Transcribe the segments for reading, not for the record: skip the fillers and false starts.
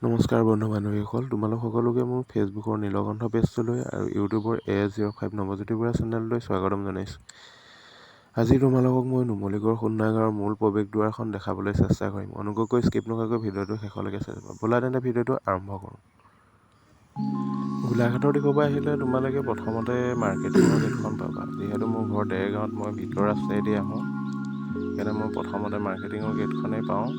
নমস্কাৰ বন্ধু বান্ধৱীসকল, তোমালোক সকলোকে মোৰ ফেচবুকৰ নীলকণ্ঠ পেজটোলৈ আৰু ইউটিউবৰ এ05 নৱজ্যোতি বৰা চেনেললৈ স্বাগতম জনাইছোঁ। আজি তোমালোকক মই নুমলীগড় শূন্যাগাৰৰ মূল প্ৰৱেশদ্বাৰখন দেখাবলৈ চেষ্টা কৰিম। অনুগ্ৰহ কৰি স্কিপ নকৰাকৈ ভিডিঅ'টো শেষলৈকে চাই যাবা। ব'লা তেন্তে ভিডিঅ'টো আৰম্ভ কৰোঁ। গোলাঘাটৰ দিশৰ পৰা আহিলে তোমালোকে প্ৰথমতে মাৰ্কেটিঙৰ গেটখন পাবা। যিহেতু মোৰ ঘৰ দেৰগাঁৱত, মই ভিতৰ ৰাস্তাইদি আহোঁ, সেইকাৰণে মই প্ৰথমতে মাৰ্কেটিঙৰ গেটখনেই পাওঁ।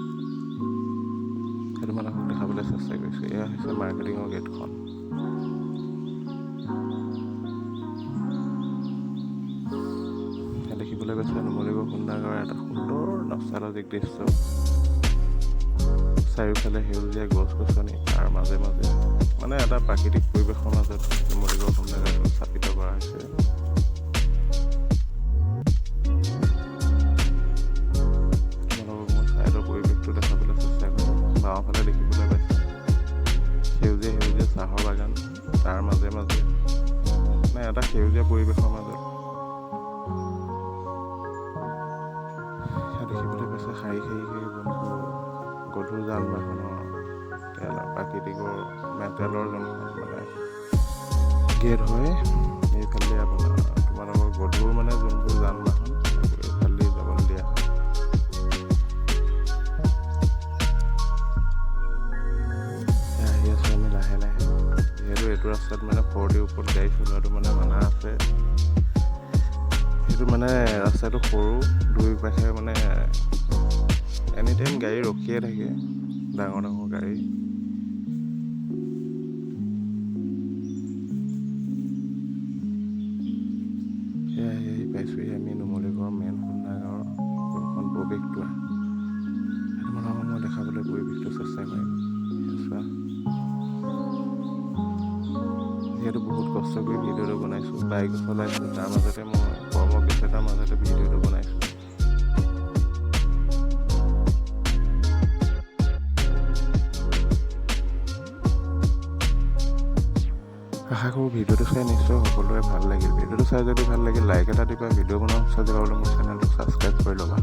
সেইটো তোমালোকক দেখাবলৈ চেষ্টা কৰিছোঁ। এয়া হৈছে মাৰ্কেটিঙৰ গেটখন। দেখিবলৈ পাইছে নুমলীগড় শূন্যাগাৰৰ এটা সুন্দৰ নষ্টালজিক দৃশ্য। চাৰিওফালে সেউজীয়া গছ গছনি, তাৰ মাজে মাজে মানে এটা প্ৰাকৃতিক পৰিৱেশৰ মাজত নুমলীগড় শূন্যাগাৰটো স্থাপিত কৰা হৈছে। তোমালোকক মই ছাইডৰ পৰিৱেশটো দেখাবলৈ চেষ্টা কৰিম। বাওঁফালে দেখিবলৈ পাইছে সেউজীয়া সেউজীয়া চাহৰ বাগান, তাৰ মাজে মাজে মানে এটা সেউজীয়া পৰিৱেশৰ মাজত দেখিবলৈ পাইছে শাৰী শাৰীকৈ যোনবোৰ গধুৰ যান বাহনৰ তেল প্ৰাকৃতিকৰ মেটেলৰ যোনখন মানে গেট হয়, এইফালে আপোনাৰ তোমালোকৰ গধুৰ মানে যোনবোৰ যান বাহন সেইবোৰ এইফালেদি যাবলৈ দিয়া হয়। আহি আছোঁ আমি লাহে লাহে। যিহেতু এইটো ৰাস্তাত মানে 40ৰ ওপৰত গাড়ী চলোৱাটো মানে মানা আছে। সেইটো মানে ৰাস্তাটো সৰু, দুই পাশে মানে এনি টাইম গাড়ী ৰখিয়ে থাকে, ডাঙৰ ডাঙৰ গাড়ী। সেয়া আহি পাইছোঁহি আমি নুমলীগড় মেইন শূন্যাগাৰৰ যোনখন প্ৰৱেশদ্বাৰ, তোমালোকক মই দেখাবলৈ পৰিৱেশটো চেষ্টা কৰিম। চোৱা, যিহেতু বহুত কষ্ট কৰি ভিডিঅ'টো বনাইছোঁ, বাইকো চলাইছোঁ, তাৰ মাজতে মই কৰ্মব্যস্ততাৰ মাজতে ভিডিঅ'টো বনাইছোঁ। আশা কৰোঁ ভিডিঅ'টো চাই নিশ্চয় সকলোৰে ভাল লাগিল। ভিডিঅ'টো চাই যদি ভাল লাগিল, লাইক এটা দিবা। ভিডিঅ' বনোৱা উৎসাহ যোগাবলৈ মোৰ চেনেলটো ছাবস্ক্ৰাইব কৰি ল'বা।